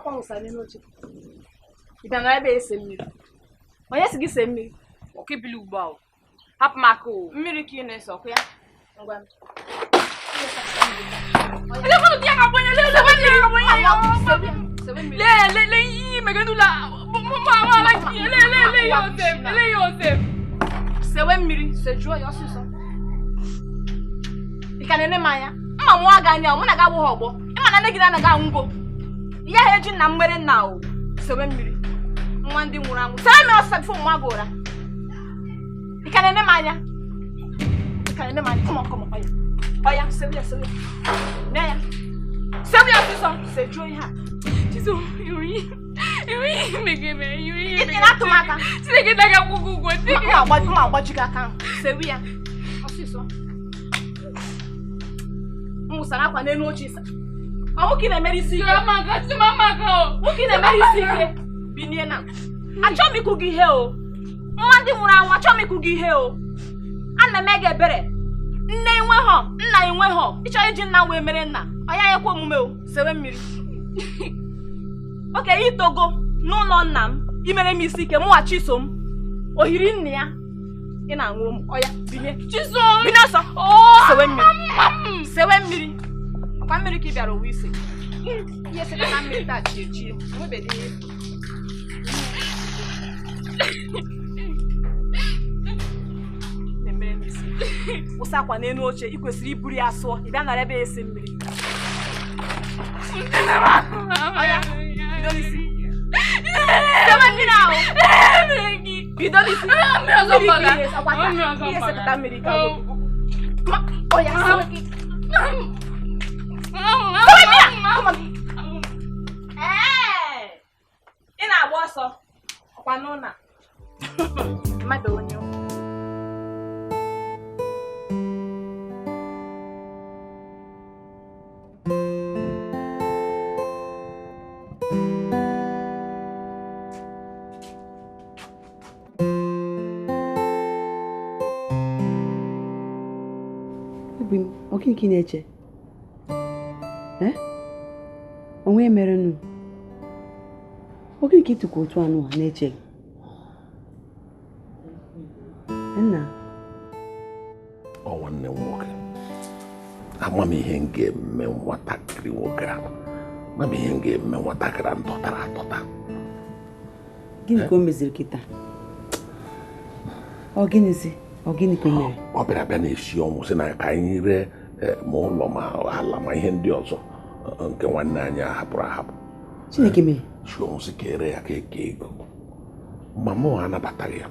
Akwa nwụsara n'elu oche. Ị bịa nọrọ ebe ese mmiri. Onye si gị see mmiri? Ọkụ ibili ugbu a. Hapụ m aka o. Mmiri ka ị na-ese ọkụ ya? Ngwa. Sewe mmiri, sejuo ya ọsịsọ. Ị ka na-ene m anya? Mma mụọ gị anya, mụ na gị abụghị ọgbọ. Ịma na nne gị na-anaghị anwụgo. Ihe ahụ eji nna m mere nna o. Sewe mmiri. Nwa ndị nwụrụ anwụ. Sewe mmiri ọsịsọ bifo mụọ gị ụra. Ị ka na-ene m anya? Ị ka na-ene m anya? Come on, come on, oya. Oya, sewe ya, sewe ya. Mee ya. Sewe ya ọsịsọ. Sejuo ihe a. Chisom, Ị na-atụ m aka. Chineke na-aga akwụkwọ ụgwọ. Mma agbaji gị aka ahụ. Sewe ya. Ọsịsọ. M wụsara akwa n'elu oche ịsa. Ọ mụ ka ị na-emere isi ike. Mụ ka ị na-emere isi ike. Binie na. Achọghị m ịkụ gị ihe o. Nwa ndị nwụrụ anwụ, achọghị m ịkụ gị ihe o. Ana m eme gị ebere. Nne enweghọ, nna enweghọ. Ị chọrọ iji nna wee mere nna. Ọ ya ekwe omume o. Sewe mmiri. Oke itogo n'ụlọ nna m, imere m isi ike, mụghachi so m. Ohiri nna ya, ị na-aṅụ ụmụ. Ọya, binye. Chisom! Binye ọsọ. Sewe mmiri. Sewe mmiri. Ọkwa mmiri ka ị bịara ụwa ise. Ihe site na mmiri taa chie chie. Enwebeghị ihe. Na-emere m isi. Wụsa akwa n'elu oche, ị kwesịrị iburu ya sụọ. Ị bịa nara ebe ya esi mmiri. Ọya, bido n'isi. Sewe mmiri ahụ. Bido n'isi. Mmiri ka ị na-esi, ọkwa taa. Ihe sepụta mmiri ka ọ bụ. Ọya, sewe. Sewe mmiri a! Come on. Ee! Ị na-agba ọsọ. Ọkwa n'ụlọ a. Mmadụ onye ọ. Obi m, ọ gịnị ka ị na-eche? Onwe mere nụ. Ọ gịnị ka ị tụkwa otu anụ a na-eche? Nna. Ọ nwanne m nwoke. Ama m ihe m ga-eme nwatakịrị nwoke ahụ. Ama m ihe m ga-eme nwatakịrị a dọtara adọta. Gịnị ka o meziri kịta? Ọ gịnịzi? Ọ gịnị ka o mere? Ọ bịara bịa na-esi ọnwụ sị na ka anyị ree ma ụlọ ma ala ma ihe ndị ọzọ nke nwanne anyị hapụrụ ahapụ. Chineke mere. Si ọnwụ sị ka ere ya ka eke ego. Ma mụ anabataghị ya.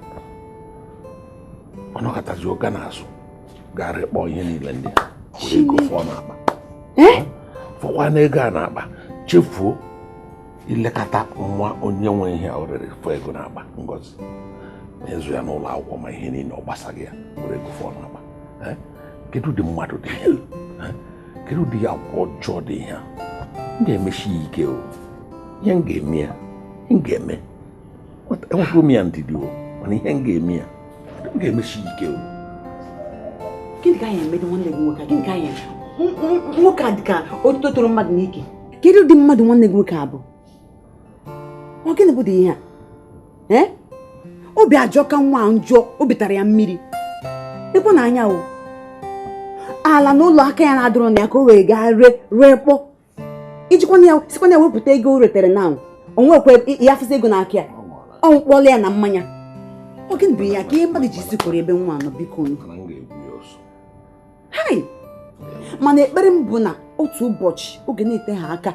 Ọ nọkọtazi ụga n'azụ gara ịkpọ ihe niile ndị a. Were ego fọọ n'akpa. Fọkwa n'ego a n'akpa chefuo ilekọta nwa onye nwe ihe a o rere fọ ego n'akpa Ngozi. Na-ezu ya n'ụlọ akwụkwọ ma ihe niile ọ gbasaghị ya were ego fọọ n'akpa. Kedu ụdị mmadụ dị ihe a? Kedu ụdị agwa ọjọọ dị ihe a? M ga-emechi ya ike o. Ihe m ga-eme ya, m ga-eme. Enwetara m ya ndidi o, mana ihe m ga-eme ya, m ga-emechi ya ike o. Gịnị ka anyị eme dị nwanne gị nwoke a? Gịnị ka anyị eme? Nwoke a dị ka otuto toro mmadụ n'ike. Kedu ụdị mmadụ nwanne gị nwoke a bụ? Ọ gịnị bụ dị ihe a? Obi ajọka nwa a njọ, obi tara ya mmiri. Lekwa n'anya o. Ala na ụlọ aka ya na-adọrọ na ya ka o wee gaa ree kpọ. Ijikwa na ya, sikwa na ya wepụta ego o retere na ahụ. O nwekwa ya afụsị ego n'aka ya. Ọ nwụkpọla ya na mmanya. Ọ gịnị bụ ya ka ihe mmadụ ji si kwere ebe nwa nọ biko nụ? Hai! Mana ekpere m bụ na otu ụbọchị oge na-ete ha aka,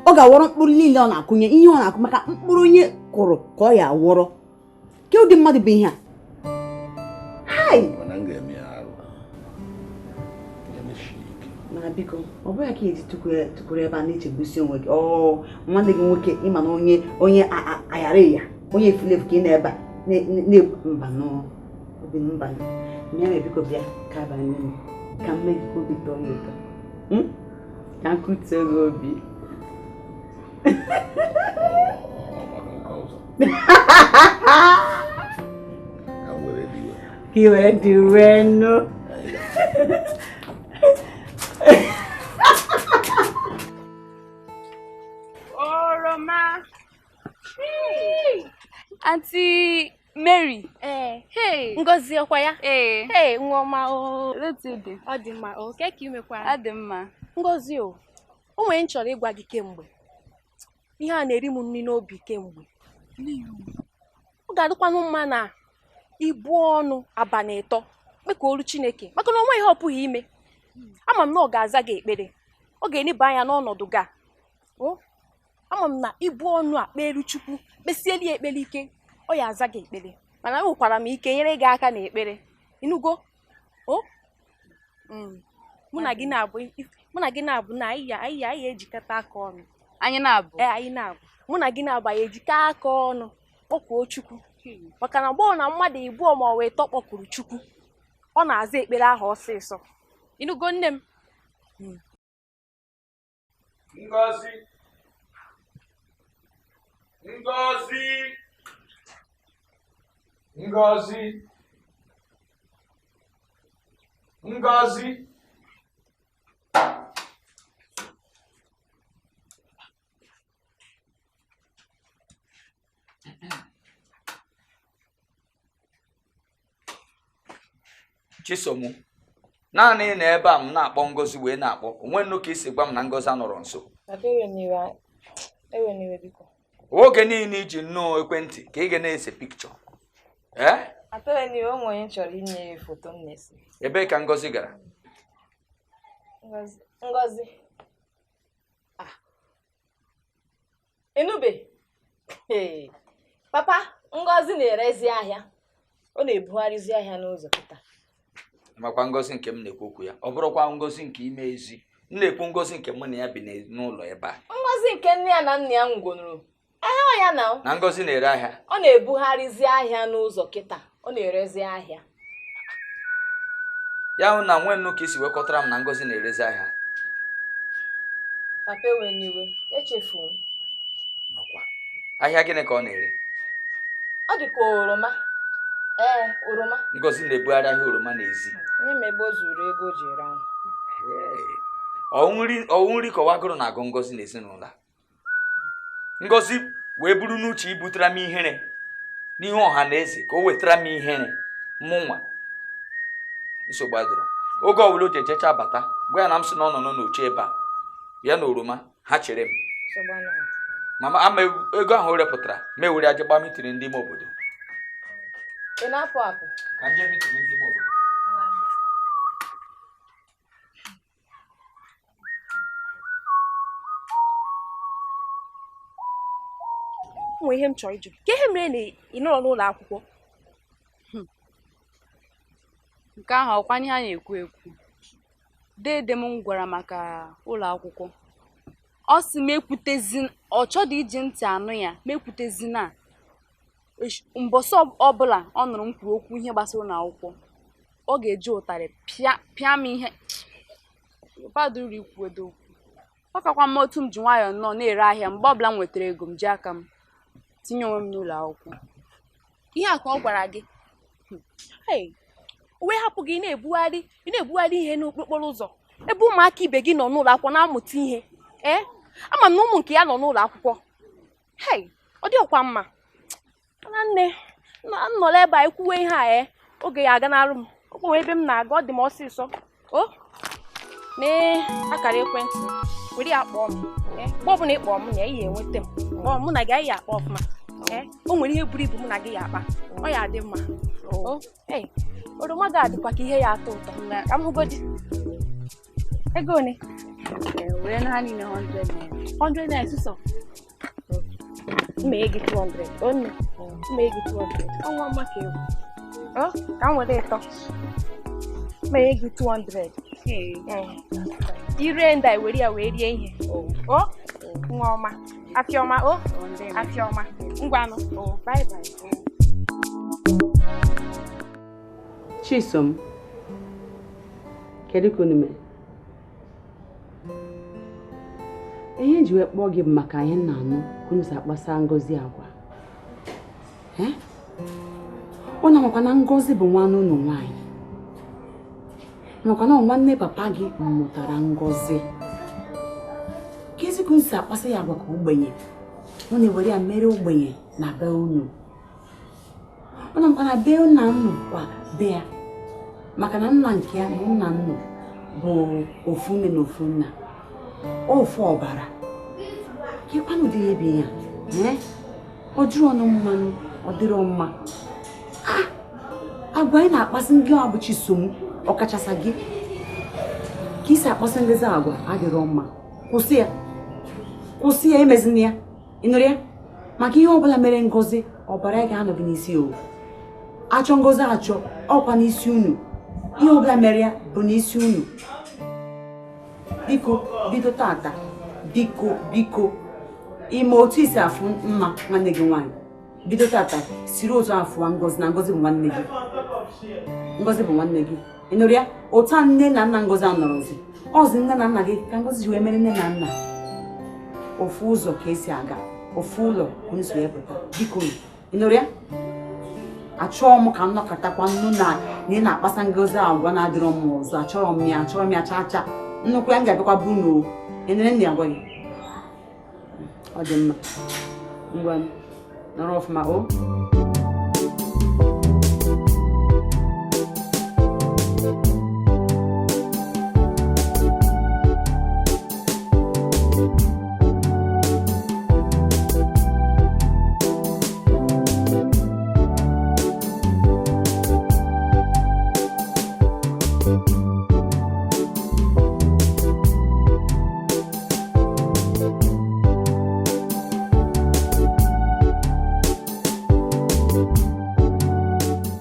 ọ ga-awọrọ mkpụrụ niile ọ na-akụnye, ihe ọ na-akụ maka mkpụrụ onye kụrụ ka ọ ya awọrọ. Ke ụdị mmadụ bụ ihe a? Hai! Mana m ga-eme ya arụ. Ga-emechi ike. Mana biko, ọ bụghị ka eji tụkwuru ebe a na-echegbusi onwe gị. Ọ nwanne gị nwoke ịma na onye ayara ya, onye efulefu ka ị na-ebe a mba nọ. Obi mba nọ. Mịa biko bịa ka abalị n'ime. Ka m mee gị ka obi tọọ ya ụtọ. Ka m kụtuo gị obi. Ka ị were dị uwe nụ. Oroma Aunty Mary. Ee. Hey. Ngozi ọkwa ya? Ee. Hey, nwa ọma o. Otu dị. Ọ dị mma o. Ke ka ị mekwara? Adị mma. Ngozi o. O nwere m chọrọ ịgwa gị kemgbe. Ihe a na-eri m nri n'obi kemgbe. Ọ ga-adịkwanụ mma na ibu ọnụ abalị ịtọ kpe ka olu Chineke maka na onwe ihe ọ pụghị ime. Ama m na ọ ga-aza gị ekpere. Ọ ga-eneba anya n'ọnọdụ gị a. O ama m na ibu ọnụ a kperu Chukwu kpesielu ya ekpere ike ọ ya aza gị ekpere mana enwekwara m ike nyere gị aka n'ekpere ịnụgo o mụ na gị na-abụ na anyị ejikọta aka ọnụ. Anyị na-abụ? Ee, anyị na-abụ. Mụ na gị na-abụ anyị ejikọ aka ọnụ kpọkuo Chukwu maka na mgbe ọ na mmadụ ịbụọ ma ọ wee tọ kpọkuru Chukwu ọ na-aza ekpere ahụ ọsịsọ. Ịnụgo nne m? Ngozi. Ngozi. Ngozi. Ngozi. Chisom, naanị na ebe a m na-akpọ Ngozi wee na-akpọ onwe nnụ ka isi gwa m na Ngozi anọrọ nso. Oge niile iji nnọọ ekwentị ka ị ga na-ese pikchọ. Ebee ka Ngozi gara? Ngozi. Enube. Papa, Ngozi na-erezi ahịa. Ọ na-ebugharịzi ahịa n'ụzọ kịta. Makwa Ngozi nke m na-ekwu okwu ya ọ bụrụkwa Ngozi nke ime ezi m na-ekwu Ngozi nke mụ na ya bi n'ụlọ ebe a. Ngozi nke nne ya na nna ya nwụgonụrụ ahịa ya na na Ngozi na-ere ahịa. Ọ na-ebugharịzi ahịa n'ụzọ kịta. Ọ na-erezi ahịa. Ya hụ na nwe nnu ka isi wekọtara m na Ngozi na-erezi ahịa. Papa eweniwe, echefu m. Nọkwa. Ahịa gịnị ka ọ na-ere? Ọ dị ka oroma. Ee, oroma. Ngozi na-ebugharị ahịa oroma n'ezi. Onye ma ebe o zuru ego o ji ere ahịa. Ọwụ nri ka ọwagụrụ na-agụ Ngozi n'ezinụlọ a. Ngozi wee buru n'uche ibutere m ihere n'ihu ọha na eze ka o wetara m ihere mụnwa. Nsogbu adịrọ. Oge ọbụla o ji ejecha bata gwa ya na m sị na ọ nọ n'oche ebe a ya na oroma ha chere m. Mama ama ego ahụ o repụtara ma ewere aja gba mitiri ndị ime obodo. Ị na-apụ apụ? Ka nje mitiri ndị ime obodo. Nwe ihe m chọrọ ịjụ ka ihe mere na ị nọrọ n'ụlọ akwụkwọ? Nke ahụ ọkwa ihe a na-ekwu ekwu. Dede m gwara maka ụlọ akwụkwọ. Ọ sị m ekwutezi, ọ chọdị iji ntị anụ ya, m ekwutezina. Mbọsị ọbụla ọ nụrụ m kwuru okwu ihe gbasara ụlọ akwụkwọ, ọ ga-eji ụtarị pịa m ihe. Baduru ikwu edo okwu. Ọ kakwa m otu m ji nwayọọ nnọọ na-ere ahịa mgbe ọbụla m nwetara ego m ji aka m tinye onwe m n'ụlọ akwụkwọ. Ihe a ka ọ gwara gị? O wee hapụ gị ị na-ebugharị ihe n'okporo ụzọ ebe ụmụaka ibe gị nọ n'ụlọ akwụkwọ na-amụta ihe. Ee, ama m na ụmụ nke ya nọ n'ụlọ akwụkwọ. Hei, ọ dị ọkwa mma. Na nne, m nọrọ ebe a ekwuwe ihe a oge ya aga n'arụ m. Ọ kpọrọ ebe m na-aga, ọ dị m ọsịsọ. O mee akara ekwentị were ya kpọọ m. Mgbe ọbụla ị kpọọ m na ihe enweta m. Kpọọ mụ na gị anyị akpa ọfụma. O nwere ihe buru ibu mụ na gị ya akpa. Ọ ya adị mma. O ei, oroma gị adịkwa ka ihe ya atọ ụtọ. Ka m hụgodi. Ego one? Were na ha niile 100 naira. 100 naira sụsọ. Mma ego 200. Onne. Mma ego 200. Ọnwa mma ka ewu. Ọ ka m were ịtọ. Mma ego 200. Ire ndị a were ya wee rie ihe. O nwa ọma. Afịọma o. Afịọma. Ngwanụ. O bye bye. Chisom, kedu ka unu mere? Ihe nji wee kpọọ gị bụ maka ihe nna anụ ka unu si akpasa Ngozi agwa. Ọ na-amakwa na Ngozi bụ nwanne unu nwaanyị. Makwa na nwanne papa gị mụtara Ngozi. Ka ezi ka unu si akpasa ya agwa ka ogbenye. Unu ewere ya mere ogbenye na be unu. Unu makwa na be nna unu kwa be ya. Maka na nna nke ya na nna unu bụ ofu nne na ofu nna. Ofu ọbara. Kekwanụ dị ebe ya. Ee? Ọ jụrụ ọnụ mmanụ, ọ dịrọ mma. Agwa anyị na-akpasị ndị a bụ Chisom, ọkachasị gị. Ka isi akpasị ngịzi agwa adịrọ mma. Kwụsị ya. Kwụsị ya, emezina ya. Ị nụrụ ya? Maka ihe ọbụla mere Ngozi, ọbara ya ga-anọ gị n'isi o. Achọ Ngozi achọ, ọkwa n'isi unu. Ihe ọbụla mere ya bụ n'isi unu. Biko, bido tata. Biko, biko. Ime otu isi afụ mma nwanne gị nwaanyị. Bido tata, siri otu afụwa Ngozi na Ngozi bụ nwanne gị. Ngozi bụ nwanne gị. Ị nụrụ ya? Otu a nne na nna Ngozi anọrọzi. Ọzi nne na nna gị ka Ngozi ji wee mere nne na nna. Ofu ụzọ ka esi aga. Ofu ụlọ ka unu si wee pụta. Biko, ị nụrụ ya? Achọghị m ka m nọkọtakwa nnu na ị na-akpasa Ngozi agwa na-adịrọ m ọzọ. Achọrọ m ya, achọrọ m ya chaa chaa. Nnukwu ya m ga-abịakwa bụ unu. Ị nụrụ nne ya gwa gị? Ọ dị mma. Ngwa, nọrọ ọfụma o.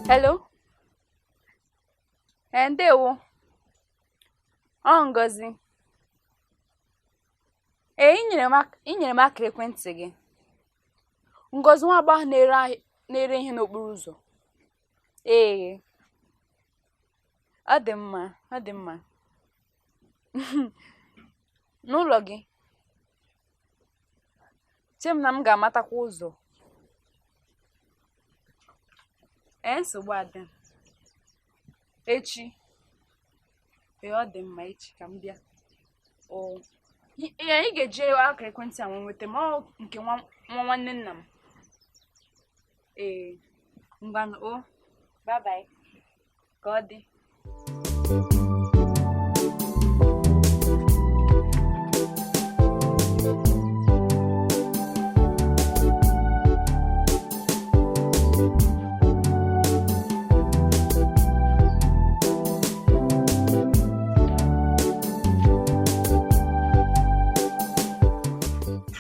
Hello? Ndewo. Ọ Ngozi. Ee, ị nyere m akara ekwentị gị. Ngozi nwa agbọghọ na-ere ihe n'okporo ụzọ. Ee. Ọ dị mma, ọ dị mma. N'ụlọ gị. Che m na m ga-amatakwa ụzọ. Ee, nsogbu adị. Echi. Ee, ọ dị mma echi ka m bịa. Ee, ị ga-eji akara ekwentị a nweta m, ọ nke nwa nwanne nna m. Ee, ngwanụ o. Bye bye. Ka ọ dị.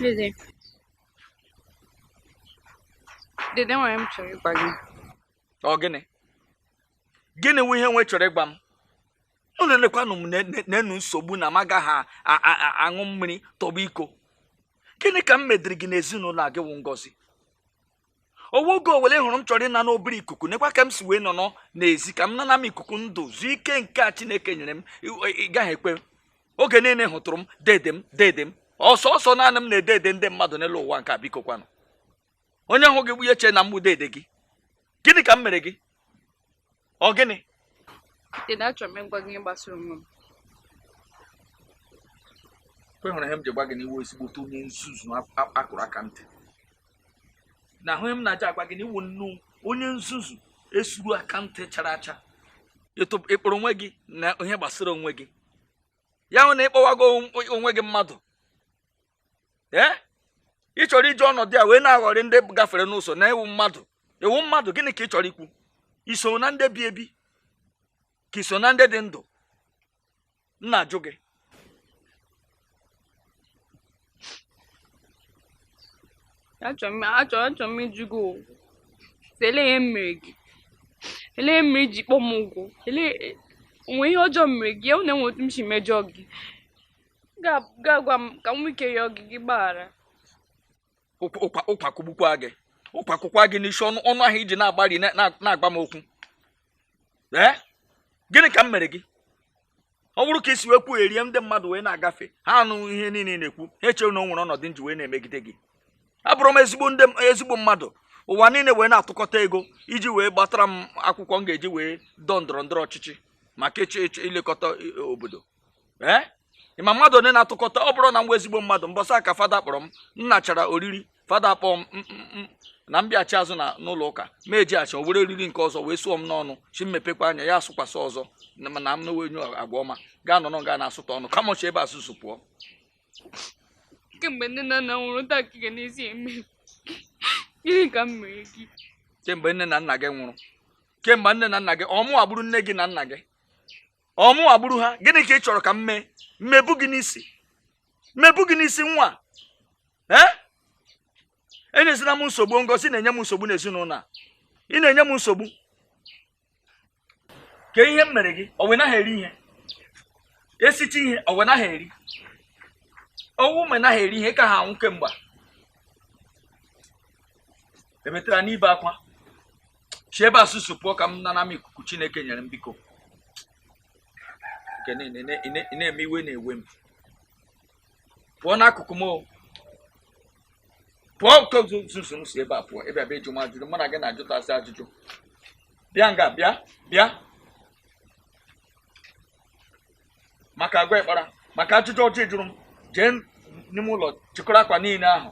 Dede. Dede nwere m chọrọ ịgwa gị. Ọ gịnị? Gịnị wụ ihe nwe chọrọ ịgwa m? Unu elekwanụ m n'enu nsogbu na m agaghị aṅụ mmiri tọgbọ iko. Gịnị ka m mediri gị n'ezinụlọ a gị wụ Ngozi? Owo oge owele hụrụ m chọrọ ịna n'obere ikuku, nekwa ka m si wee nọ n'ezi ka m nana m ikuku ndụ zuo ike nke a Chineke nyere m, ị gaghị ekwe. Oge niile hụtụrụ m dede m dede m. Ọsọ ọsọ naanị m na-ede ede ndị mmadụ n'elu ụwa nke a, biko kwanụ. Onye hụ gị gbunye che na mgbu dede gị. Gịnị ka m mere gị? Ọ gịnị? Dede, achọrọ m ịgwa gị ihe gbasara onwe m. Kwe hụrụ ihe m ji gwa gị n'iwu ezigbote onye nzuzu akụrụ aka ntị. Na ahụ m na-aja agwa gị n'iwu nnu onye nzuzu esuru aka ntị chara acha. Ịkpụrụ onwe gị na ihe gbasara onwe gị. Ya hụ na ịkpọwago onwe gị mmadụ. Ee? Ị chọrọ iji ọnọdụ a wee na-aghọrị ndị gafere n'ụzọ na ewu mmadụ. Ewu mmadụ, gịnị ka ị chọrọ ikwu? I so na ndị bi ebi? Ka i so na ndị dị ndụ? M na-ajụ gị. Achọrọ m ịjụ gị o. Sị, elee ihe m mere gị? Elee ihe m mere iji kpọọ m ụgwọ? Elee onwe ihe ọjọọ m mere gị? Ya na enwe otu m si mejọọ gị. Ga-agwa m ka m nwee ike yọọ gị gị gbaghara. Ụkwa kụgbukwa gị. Ụkwa kụkwa gị n'isi ọnụ ahụ iji na-agbari na-agba m okwu. Ee? Gịnị ka m mere gị? Ọ bụrụ ka isi wee kwugherie ndị mmadụ wee na-agafe, ha anụ ihe niile na-ekwu, ha echere na o nwere ọnọdụ nji wee na-emegide gị. Abụrụ m ezigbo mmadụ, ụwa niile wee na-atụkọta ego iji wee gbatara m akwụkwọ m ga-eji wee dọọ ndọrọ ndọrọ ọchịchị maka ịchọ ilekọta obodo. Ee? Ị ma mmadụ onye na-atụkọta, ọ bụrụ na m wee ezigbo mmadụ, mbọsị aka fada kpọrọ m, m nachara oriri Fada kpọọ m na m bịachi azụ na n'ụlọ ụka ma ejeghachi, o were eriri nke ọzọ wee sụọ m n'ọnụ, chi mmepekwa anya ya asụkwasị ọzọ na m na-enwe agwa ọma gaa nọrọ nga na-asụta ọnụ kama ọchị ebe asụsụ pụọ. Kemgbe nne na nna nwụrụ taa ka ị ga na-esi eme gịnị ka m mere gị? Kemgbe nne na nna gị nwụrụ, kemgbe nne na nna gị ọmụ agbụrụ nne gị na nna gị ọmụ agbụrụ ha, gịnị ka ị chọrọ ka m mee? Mmebu gị n'isi, mmebu gị n'isi nwa. Ee, enyezila m nsogbu. Ngozi na-enye m nsogbu n'ezinụlọ a, ị na-enye m nsogbu. Ka ihe m mere gị, ọ wee naghị eri ihe esicha ihe, ọ wee naghị eri ọwụ ma naghị eri ihe ka ha anwụ kemgbe emetara n'ibe akwa. Chi ebe asụsụ pụọ ka m nana m ikuku Chineke nyere m biko. Nke na-eme iwe na-ewe m. Pụọ n'akụkụ m o. Pụọ nzuzu m si ebe a pụọ, ebe a bụ ịjụ m ajụjụ, mụ na gị na-ajụtasị ajụjụ. Bịa nga, bịa bịa maka agwa ịkpara, maka ajụjụ ọjọọ jụrụ m. Jee n'ime ụlọ chịkọrọ akwa niile ahụ,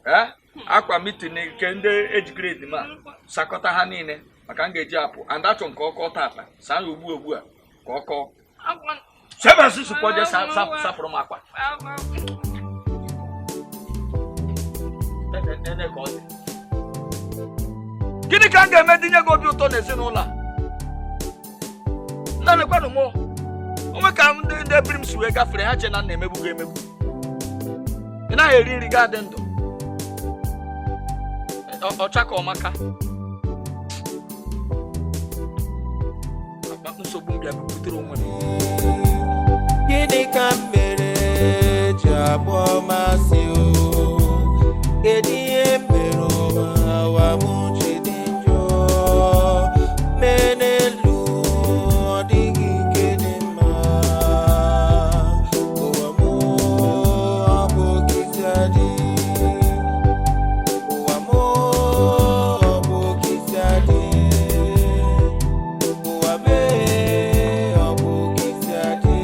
ee akwa mitin nke ndị eji gredi ma sakọta ha niile maka m ga-eji apụ and achọ nke ọkọ tata saa ya ugbu ugbu a ka ọ kọọ. Sebe asụsụ pụọ, jee sapụrụ m akwa. Gịnị ka m ga-eme dinye gị obi ụtọ n'ezinụlọ a? Nna nekwanụ m onwe ka ndị ebiri m si wee gafere ha che na nna emegbu gị emegbu. Ị naghị eri nri gaa dị ndụ. Ọcha ka ọmaka nsogbu m bịa butere onwe m. Gịnị ka m mere ji akpọ masị o? Kedu ihe mere ụwa m ji dị njọ? Mee n'elu ọ dịghị nke dị mma. Ụwa m ọ bụ kisi adị. Ụwa m ọ bụ kisi adị. Ụwa m ọ bụ kisi adị.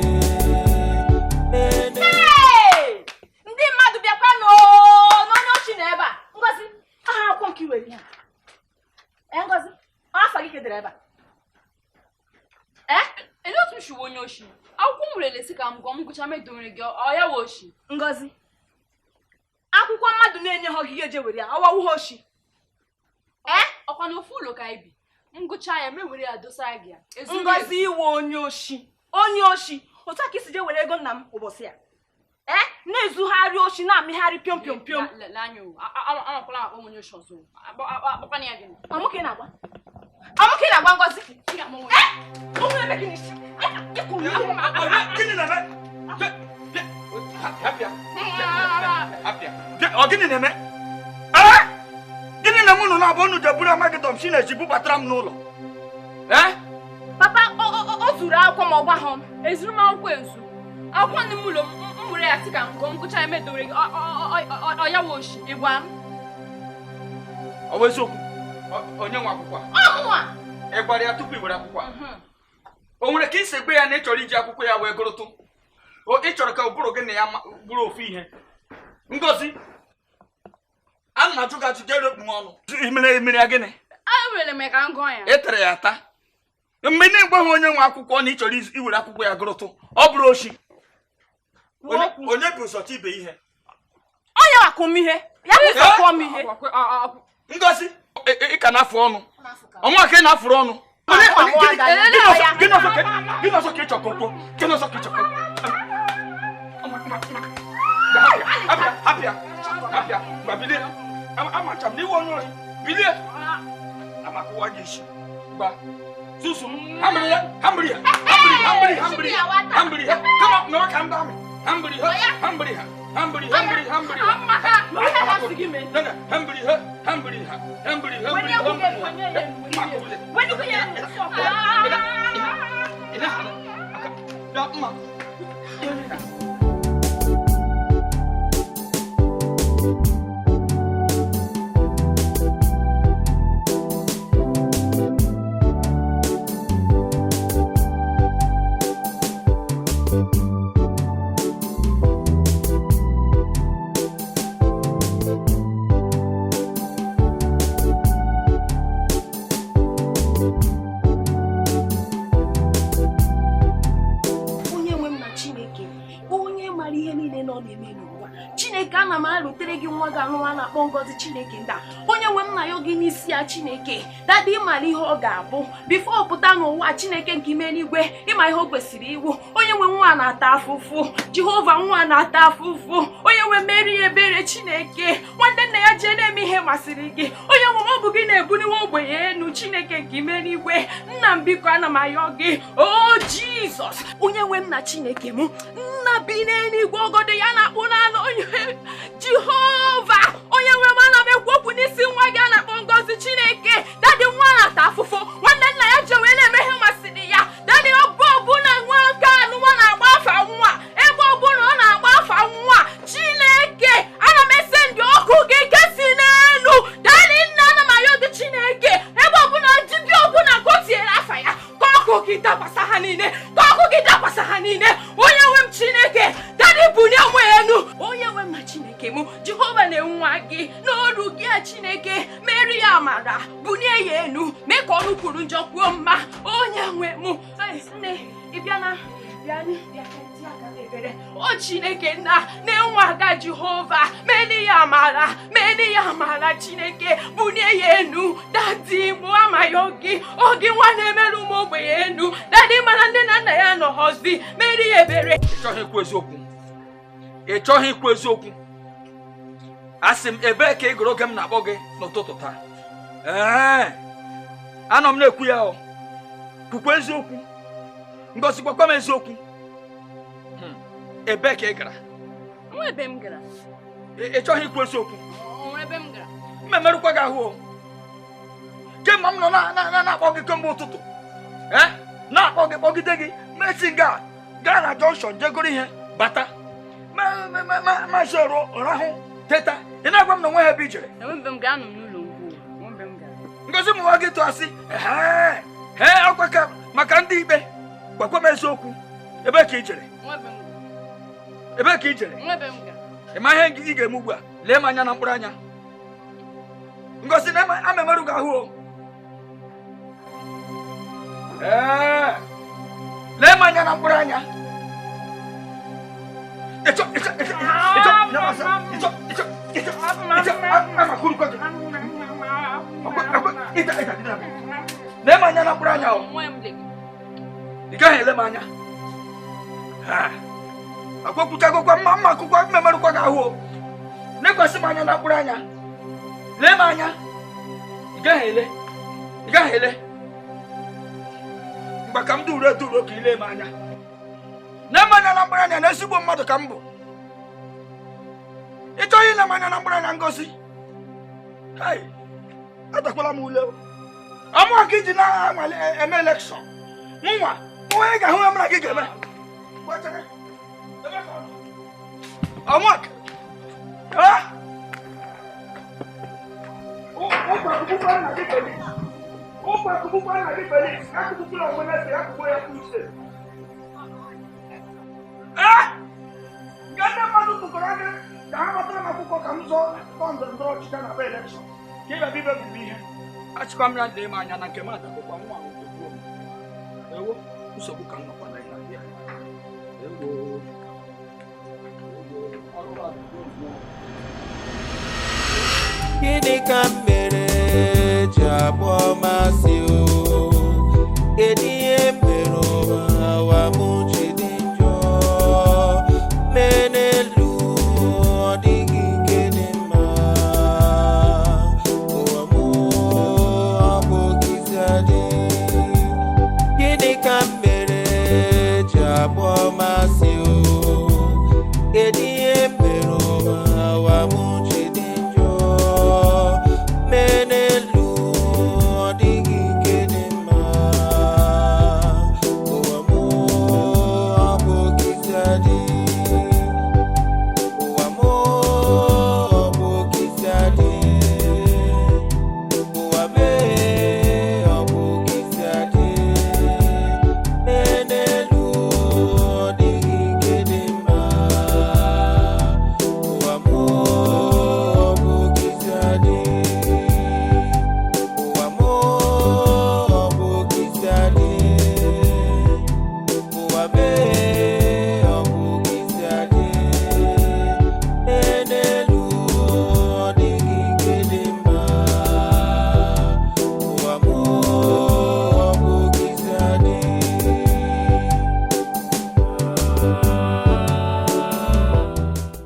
Ndị mmadụ bịakwa n'onye ochi na ebe a. Ngozi, aha akwụkwọ nke iwere ihe a. Ngozi, afọ gị kedere ebe a. Elee otu m si onye oshi? Akwụkwọ m were lesi ka m gụọ m gụcha m edowere gị ọ ya wụ oshi. Ngozi, akwụkwọ mmadụ na-enye ha ogige eje were ya, ọwa wuhe oshi. Ọkwa na ofu ụlọ ka anyị bi. M gụchaa ya m ewere ya dosa gị ya. Ngozi iwe onye oshi, onye oshi. Otu a ka isi je were ego nna m ụbọchị ya. Na-ezugharị oshi na-amịgharị piom piom piom. Amakwala akpọ onye oshi ọzọ. Akpọkwana ya gịnị? Amụka ị na-agwa? Amụka ị na-agwa Ngozi? Ụmụ ebe gị n'isi. Gịnị na-eme? Ọ gịnị na-eme? Gịnị na mụ nọ na-abụ unu jeburu Amagedọm si na-eji bubatara m n'ụlọ? Papa, o zuru akwụkwọ ma ọ gwa ha. Ezuru m akwụkwọ ezu. Akwụkwọ ndị m ụlọ m were ya sị ka m gụọ m gụcha ya medowere gị ọ ya wụ oshi. Ị gwa m? Ọ bụ eziokwu? Onye nwe akwụkwọ a? Ị gwara ya tupu i were akwụkwọ a? O nwere ka isi gbe ya na ị chọrọ iji akwụkwọ ya wee gụrụtụ? Ị chọrọ ka ụbụrụ gị na ya bụrụ ofu ihe? Ngozi, a na-ajụ gị ajụjụ erekpu ọnụ. Imere ya gịnị? Ewere m ka m gụọ ya. Ị tere ya ata. Mgbe ị na-egweghị onye nwe akwụkwọ na ị chọrọ iwere akwụkwọ ya gụrụtụ, ọ bụrụ oshi. Onye bụ ụzọ ibe ihe? Onye wakụ m ihe. Ya bụ ụzọ kụọ m ihe. Ngozi, ị ka na-afụ ọnụ. Ọnwa ka ị na-afụrụ ọnụ. Gịnị ọzọ ka ị chọrọ ka o kwuo? Gịnị ọzọ ka ị chọrọ ka o kwuo? Hapịa, hapịa, gba bilie. Amacha m n'iwe onye ohi. Bilie. Amakụwa gị isi. Gba. Susu m. Hambiri ya, hambiri ya, hambiri, hambiri, hambiri ya. Kama mewe ka m daa amị. Hambiri ha, hambiri ha, hambiri, hambiri, hambiri ha. Hambiri ha, hambiri ha, hambiri, hambiri, hambiri. Nwa gị anụwa na-akpọ Ngozi Chineke nda. Onye nwe m na ya gị n'isi ya Chineke. Dada ịmara ihe ọ ga-abụ. Bifo ọ pụta n'ụwa Chineke nke ime n'igwe, ịma ihe o kwesịrị iwu. Onye nwe nwa na-ata afụfụ. Jehova nwa na-ata afụfụ. Onye nwe mmeri ebere Chineke. Nwanne nna ya jee na-eme ihe masịrị gị. Onye nwe m ọ bụ gị na-ebuniwe ogbenye enu Chineke nke ime n'igwe. Nna m biko ana m ayọ gị. O Jizọs, onye nwe m na Chineke m. Nna bi n'eluigwe ogodo ya na-akpụ n'anụ onye Jehova. Onye nwe m ana m ekwu okwu n'isi nwa gị a na-akpọ Ngozi Chineke. Dadi nwa na-ata afụfụ. Nwanne nna ya ji wee na-eme ihe masịrị ya. Dadi ọ bụ ọbụna nwa nke anụ nwa na-agba afa nwa. Ebe ọbụla ọ na-agba afa nwa. Chineke, ana m ese ndị ọkụ gị nke si n'elu. Dadi nna ana m ayọ gị Chineke. Ebe ọbụla dibịa ọbụla ka o tinyere afa ya. Ka ọkụ gị dakwasa ha niile. Ka ọkụ gị dakwasa ha niile. Onye nwe m Chineke, dadi bulie onwe ya elu. Onye nwe m na Chineke m, Jehova na-enwa gị n'olu gị a Chineke, meri ya amara, bulie ya elu, mee ka ọnụ kwuru njọ kwuo mma. Onye nwe m, nne, ị bịa na bịa bịa ka aka n'ebere. O Chineke nna na-enwe aka Jehova, meri ya amara, meri ya amara Chineke, bulie ya elu. Dadi mụ amaghị oge, oge nwa na-emerụ ụmụ ogbenye elu. Dadi mara nne na nna ya nọghọzi, meri ya ebere. Ị chọghị ikwu eziokwu. Ị chọghị ikwu eziokwu. Asị m ebee ka ị gụrụ oge m na-akpọ gị n'ụtụtụ taa? Ee, anọ m na-ekwu ya o. Kwukwa eziokwu. Ngozi gwakwa m eziokwu. Ebee ka ị gara? Nwa ebe m gara. Ị chọghị ikwu eziokwu. Onwere ebe m gara. M emerụkwa gị ahụ o. Kemgbe m nọ na-akpọ gị kemgbe ụtụtụ. Ee, na-akpọ gị kpọgide gị mesi nga gaa na jọnshọn jegoro ihe bata. Maazị ọrụ rahụ teta. Ị na-agwa m na onwe ha ebe i jere. Enwe m gara, anọ m n'ụlọ ngwu. Enwe m gara. Ngozi m nwa gị tụ asị. Ee, ọkwa ka maka ndị ikpe. Gwakwa m eziokwu. Ebee ka i jere? Nwa ebe m gara. Ebee ka i jere? Nwa ebe m gara. Ị ma ihe ị ga-eme ugbu a? Lee m anya na mkpụrụ anya. Ngozi na ama emerụ gị ahụ o. Ee, lee m anya na mkpụrụ anya. Ịchọ ịchọ ịchọ ịchọ ịchọ ịchọ ịchọ ịchọ amakwurukwa gị. Ịta ịta dị na lee m anya na mkpụrụ anya o. Nwa m dị. Ị gaghị ele m anya. Akwụkwụchagokwa mma mma akwụkwọ mmemerụkwa gị ahụ o. Lekwasị m anya na mkpụrụ anya. Lee m anya. Ị gaghị ele. Ị gaghị ele. Mgbe ka m duru eduru ka ị lee m anya. Lee m anya na mkpụrụ anya na ezigbo mmadụ ka m bụ. Ị chọghị ile m anya na mkpụrụ anya Ngozi? Hei, adakwala m ule o. Ọmụ ka iji na-anwale eme elekshọn. Nwa, onye ga-ahụ ya mụ na gị ga-eme. Ọmụaka. Nke ndị mmadụ tụkọrọ aka ka ha gbatara m akwụkwọ ka m zọọ ndọrọ ndọrọ ọchịchị na be elekshọn. Ka ị bịa bịa bụ ihe. Achịkwa m ya lee m anya na nke m adakụkwa nwa ahụ kwuo m. Ewo, nsogbu ka m nọkwa na ya. Ewo. Ewo, ọrụ a dị egwu. Gịnị ka m mere ji akpọ masị o?